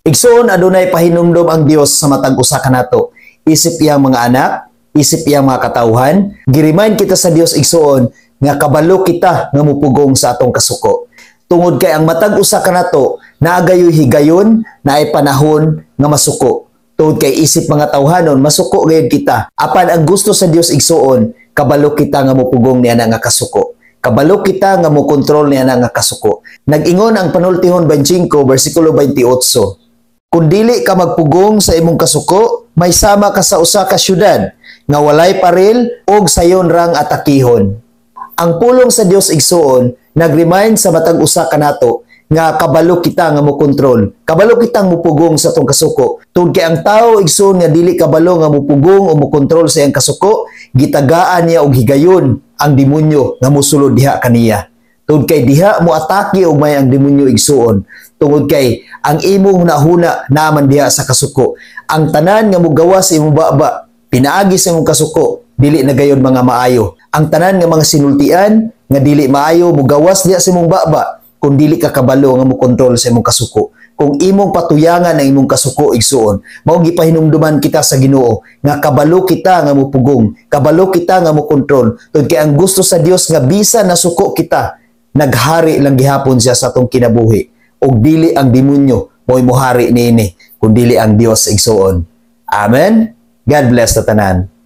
Igsoon, adunay pahinumdom ang Dios sa matag usa kanato. Isip iyang mga anak, isip iyang mga katawhan, gi-remind kita sa Dios, igsoon, nga kabalo kita nga mupugong sa atong kasuko. Tungod kay ang matag usa kanato naa gayoy higayon, naay panahon nga masuko. Tungod kay isip mga tawhanon, masuko gayud kita. Apan ang gusto sa Dios, igsoon, kabalo kita nga mupugong niya nga kasuko. Kabalo kita nga mo kontrol niya nga kasuko. Nag-ingon ang Panultihon 25 bersikulo 28. Kung dili ka magpugong sa imong kasuko, may sama ka sa usa ka syudad nga walay paril og sayon rang atakihon. Ang pulong sa Dios, igsoon, nag-remind sa matag usa kanato nga kabalo kita nga mo kontrol. Kabalo kitang mupugong sa atong kasuko. Tungod kay ang tao, igsoon, nga dili kabalo nga mupugong o mokontrol sa iyang kasuko, gitagaan niya og higayon ang demonyo nga mosulod diha kaniya. Tungod kay diha mo atake og may ang demonyo, igsuon. Tungod kay ang imong hunahuna naman diha sa kasuko. Ang tanan nga mogawas sa imong baba, pinaagi sa imong kasuko, dili na gayon mga maayo. Ang tanan nga mga sinultian nga dili maayo mogawas diha sa imong baba kung dili ka kabalo nga mokontrol sa imong kasuko. Kung imong patuyangan ang imong kasuko, igsuon, mao gipahinumduman kita sa Ginoo nga kabalo kita nga mupugong, kabalo kita nga mokontrol. Tungod kay ang gusto sa Dios nga bisan nasuko kita, naghari lang gihapon siya sa atong kinabuhi. Og dili ang demonyo mo'y muhari niini, kun dili ang Dios, igsuon. Amen. God bless sa tanan.